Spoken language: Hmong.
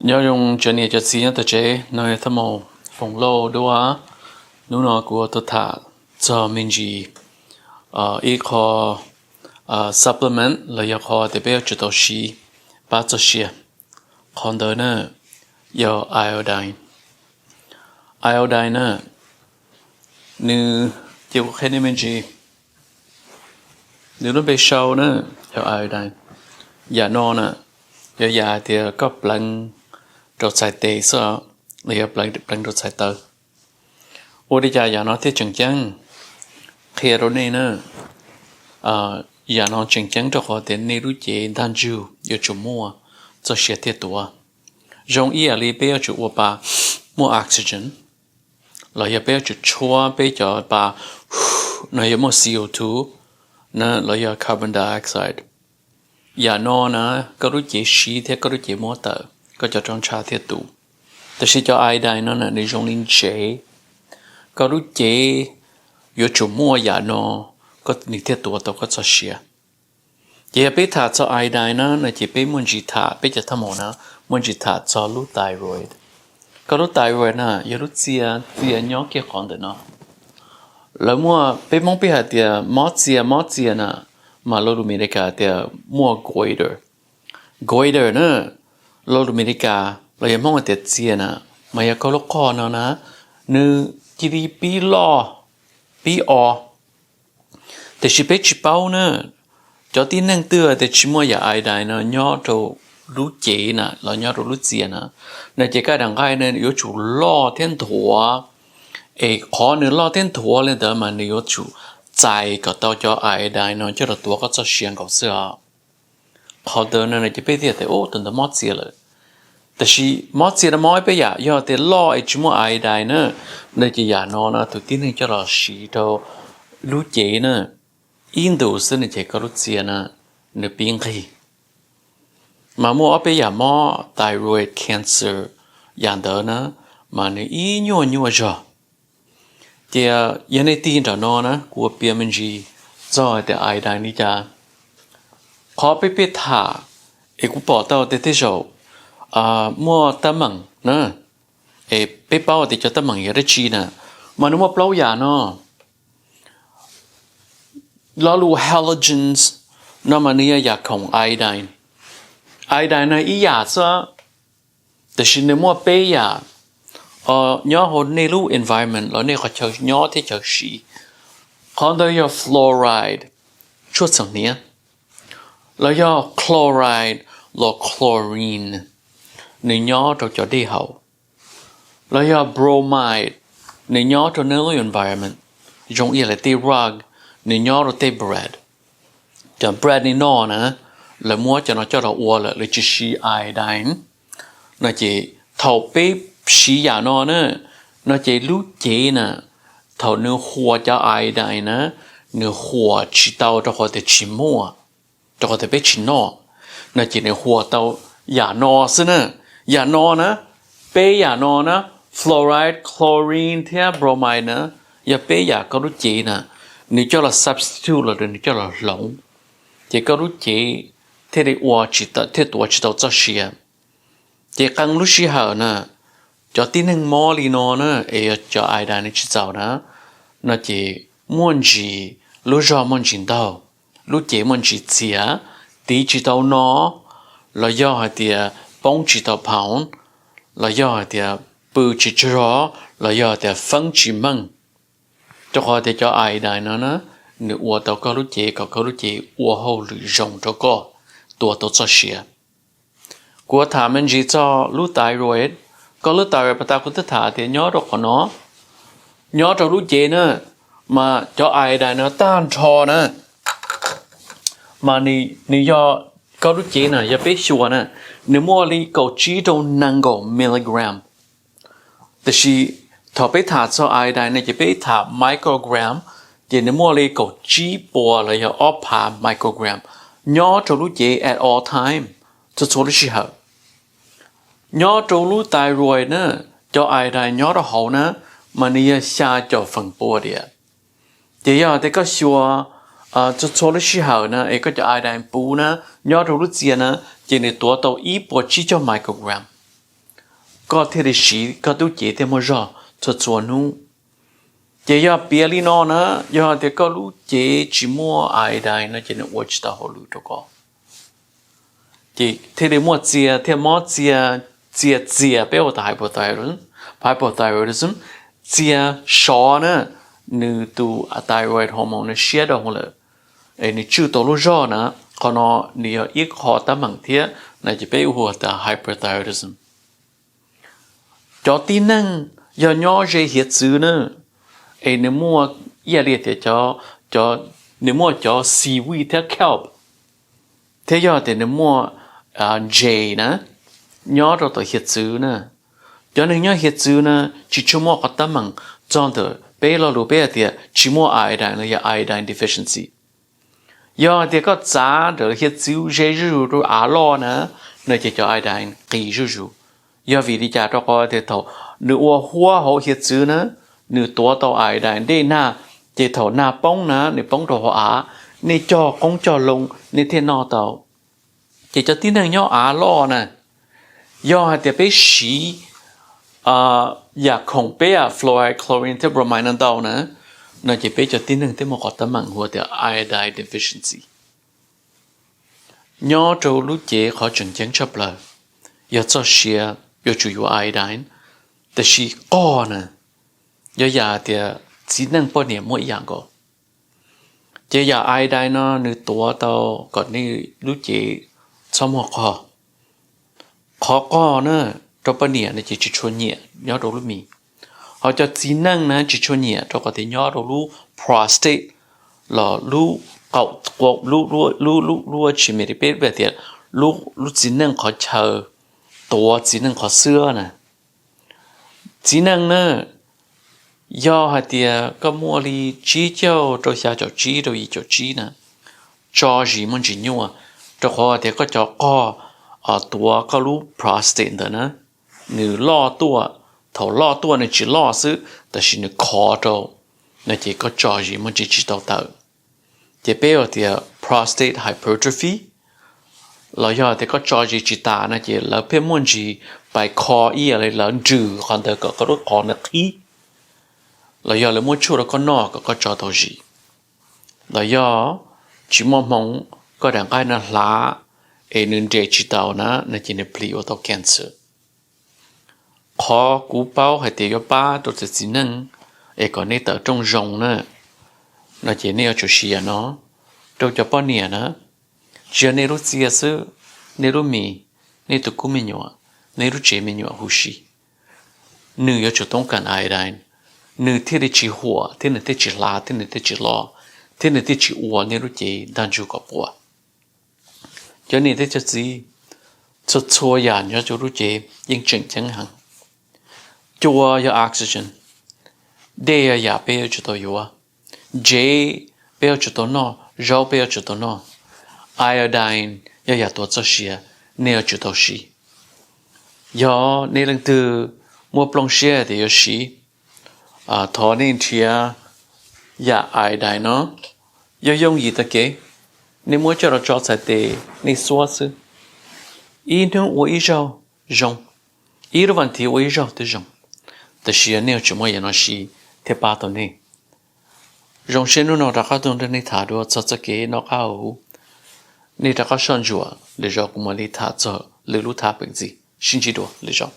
Nyob zoo cov niam cov txiv nyob tom tsev, no yog Thaj Maus Foom Lauj Duab. Hnub no kuv ua tuaj tham txog me ntsis ib qho supplement los yog qhov tias peb yuav tsum tau siv pab txoj sia. Qhov ntawd na yog iodine. Iodine na, nws, ces kuv qhia nej me ntsis, nws lub npe sau na yog iodine. Yam no na yog yam hais tias koj pleev rau txhais tes xwb, los yog pleev rau txhais taw. Ua li cas yam no thiaj tseem ceeb? Qhia rau nej na, yam no tseem ceeb rau qhov tias nej lub cev ntaj ntsug yuav tsum muaj txoj sia thiaj tuav. Zoo ib yam li peb yuav tsum ua pa muaj oxygen, los yog peb yuav tsum tshuab peb cov pa no yuav muaj C O two na, los yog carbon dioxide. Yam no na, koj lub cev siv thiab koj lub cev muab tawm, koj cov roj ntsha thiaj tu. Tab sis cov iodine no na nws zoo li ntsev, koj lub cev yuav tsum muaj yam no, nws thiaj tuav tau koj txoj sia. Ces yog peb tham txog iodine na no ces peb muaj ntsis tham, peb cov Thaj Maus na muaj ntsis tham txog lub thyroid. Koj lub thyroid na yog lub txia, txia nyob kiag qhov ntawm no. Lawv muaj, peb Hmoob peb hais tias mob txia, mob txia na, mas lo lus Amelikas tias muaj goiter. Goiter na, lo lus Amelikas los yog Hmoob hais tias txia na, mas yog koj lub qhov no na, nws cia li pib loj, pib o. Tiam sis peb tsis paub na, cov tib neeg twg tias tsis muaj yam iodine no nyob rau lub cev na los nyob rau lub txia na, no ces kaj daim nqaij no yuav tsum loj thiab nthuav. Es qhov nws loj thiab nthuav li ntawd mas nws yuav tsum txais kom tau cov iodine no coj los tuav koj txoj sia nkaus xwb os. Qhov ntawd no ces peb thiaj tias tus ntawd mob txia lawm. Tab sis mob txia no mob ib peb yam, yog tias loj es tsis muaj iodine na, no ces yam no no tus tib neeg coj los siv rau lub cev na, ib ntus xwb no ces koj lub txia na nws pib nqig. Mas muaj ob peb yam mob thyroid cancer yam ntawd na, mas nws ib nyuaj nyuaj zog. Ces yog nej tig nram no na kuv ua piav me ntsis txog hais tias iodine li cas. Qhov peb peb tham, es kuv pom tau tias tej zaum muaj teeb meem na, es peb paub tias cov teeb meem yog dab tsi na, mas nws muaj plaub yam no. Lo lus halogens no mas nws yog yam khoom iodine. Iodine no ib yam xwb, tab sis nws muaj peb yam nyob hauv nej lub environment los nej qhov chaw nyob thiab chaw siv. Qhov ntawd yog fluoride, tshuaj txheem hniav, los yog chloride los chlorine, nws nyob rau cov dej haus, los yog bromide, nws nyob rau nej lub environment, zoo ib yam li tej rug, nws nyob rau tej bread. Cov bread nej noj na, lawv muab cov no coj los ua lawm lawv tsis siv iodine. No ces thaum peb siv yam no na, no ces lub cev na, thaum nws huas cov iodine na, nws huas tsis tau rau qhov tias tsis muaj, rau qhov tias peb tsis noj, no ces nws huas tau yam no xwb na. Yam no na, peb yam no na, fluoride, chlorine thiab bromide na, yog peb yam koj lub cev na, nws coj los substitute los nws coj los hloov, ces koj lub cev thiaj li ua, thiaj tuav tsis tau txoj sia. Ces qee lub sij hawm na, cov tib neeg mob li no na, es yog cov iodine nws tsis txaus na, no ces muaj ntsis, lub zog muaj ntsis ntaug, lub cev muaj ntsis txias, tiv tsis tau no, los yog hais tias poob tsis tau pound, los yog hais tias pw tsis tsaug zog, los yog hais tias feeb tsis meej. Rau qhov tias cov iodine no na, nws ua tau koj lub cev kom koj lub cev ua hauj lwm zoo rau koj, tuav tau txoj sia. Kuv tham me ntsis txog lub thyroid. Koj lub thyroid pas tas kuv twb tham tias nyob rau qhov no, nyob rau lub cev na, mas cov iodine no tag nrho na, mas nws yog, koj lub cev na yog peb xyuas na, nws muaj li kaum tsib rau nees nkaum milligram. Tab sis thaum peb tham txog iodine no ces peb tham microgram, ces nws muaj li kaum tsib puas los yog ob phav microgram nyob rau lub cev at all time, txhua txhua lub sij hawm. Nyob rau lub thyroid na, cov iodine nyob rau hauv na, mas nws yog xya caum feem pua diam. Ces yog tias koj xyuas txhua txhua lub sij hawm na es koj cov iodine puv na, nyob rau lub txias na, ces nws tuav tau ib puas tsib caug microgram. koj thiaj li siv koj tub cev thiaj muaj zog txhua txhua hnub. Ces yog piav li no na, yog tias koj lub cev tsis muaj iodine no ces nws ua tsis tau hauj lwm rau koj. Ces thiaj li muaj txia thiaj mob txia, txia txias peb hu tias hypothyroidism, hypothyroidism, txia sov na, nws tus thyroid hormone nws siab dhau lawm, es nws tswj tau lub zog na, qhov no nws yog ib qho teeb meem thiab no ces peb hu tias hyperthyroidism. Cov tib neeg yog nyob ze hiav txwv na, es nws muaj ib yam li tias cov, nws muaj cov seaweed thiab kelp, thiab yog tias nws muaj ntses na, nyob rau tom hiav txwv na. Cov neeg nyob hiav txwv na tsis tshua muaj qhov teeb meem txog ntawm peb lo lus peb hais tias tsis muaj iodine los yog iodine deficiency. Yog hais tias koj txav ntawm hiav txwv ze zuj zus rau av loj na, no ces cov iodine qis zuj zus. Yog vim li cas? Rau qhov tias thaum nws ua huab hauv hiav txwv na, nws tuav tau iodine dej nag, ces thaum nag poob na nws poob rau hauv av, nej cog qoob cog loo nej thiaj noj tau. Ces cov tib neeg nyob av loj na, yog hais tias peb siv yam khoom peb yam fluoride, chlorine thiab bromine no ntau na, no ces peb cov tib neeg thiaj muaj qhov teeb meem hu tias iodine deficiency. Nyob rau lub cev qhov tseem ceeb tshaj plaws yog txoj sia yuav tsum yuav iodine, tiam sis qoj na, yog yam tias txiv neej poj niam muaj ib yam nkaus. Ces yam iodine no nws tuav tau kom nej lub cev txhob muaj qoj. Qhov qoj na, rau poj niam no ces tsis tshua nyiam nyob rau lub mis, ho cov txiv neej na tsis tshua nyiam rau qhov tias nyob rau lub prostate los lub qaum, lub, lub, lub tsis me li peb tias lub txiv neej qhov chaw, tuav txiv neej qhov xwb na. Txiv neej na, yog hais tias koj muaj li tsib caug rau xya caum tsib rau yim caum tsib na, tso zis muaj ntsis nyuaj, rau qhov tias koj cov qoj tuav koj lub prostate ntawd na, nws loj tuaj, thaum loj tuaj nws tsis loj xwb tab sis nws khov rau, no ces koj tso zis muaj ntsis tsis tau tawm. Ces peb hu tias prostate hypertrophy. Los yog tias koj tso zis tsis tas no ces lawv pheej muaj ntsis pais kho ib yam li lawv nrws qhov ntawd kom koj lub qhov ntawd qhib, los yog lawv muab tshuaj rau koj noj kom koj tso tau zis, los yog tsis muaj hmoo, koj daim nqaij no hlav es nws nres tsis taus na, no ces nws plig ua tau cancer. Qhov kuv paub hais tias yuav pab rau txawm txiv neej es kom nej tawm rooj zoo na, no ces nej yuav tsum siv yam no. Rau cov poj niam na, tsis yog nej lub txiaj xwb, nej lub mis, nej tus kub me nyuam, nej lub tsev me nyuam huv si, nws yuav tsum toob kas iodine, nws thiaj li tsis huam thiab nws thiaj tsis hlav thiab nws thiaj tsis loj, thiab nws thiaj tsis ua nej lub cev ntaj ntsug kom puas. Cov niam thiab cov txiv, txhua txhua yam nyob rau lub cev yeej tseem ceeb heev. Cua yog oxygen, dej yog yam peb yuav tsum tau yuav, ntsev peb yuav tsum tau noj, zaub peb yuav tsum tau noj, iodine yog yam tuav txoj sia, nej yuav tsum tau siv. Yog nej leej twg muaj plooj siab tias yuav siv, thov nej nrhiav yam iodine no. Yog yooj yim tag kev, nej muab coj los tso txhais tes nej xuab xwb. Ib hnub ua ib zaug zoo, ib lub vas thiv ua ib zaug twb zoo, tab sis yog nej yuav tsum muaj yam no siv thiaj pab tau nej. Zoo siab hnub no rov qab tuaj nrog nej tham dua txog txoj kev noj qab haus huv. Nej rov qab soj ntsuam, lwm zaus kuv mam li tham txog lwm lub thaj peem ntxiv. Sib ntsib dua lwm zaus.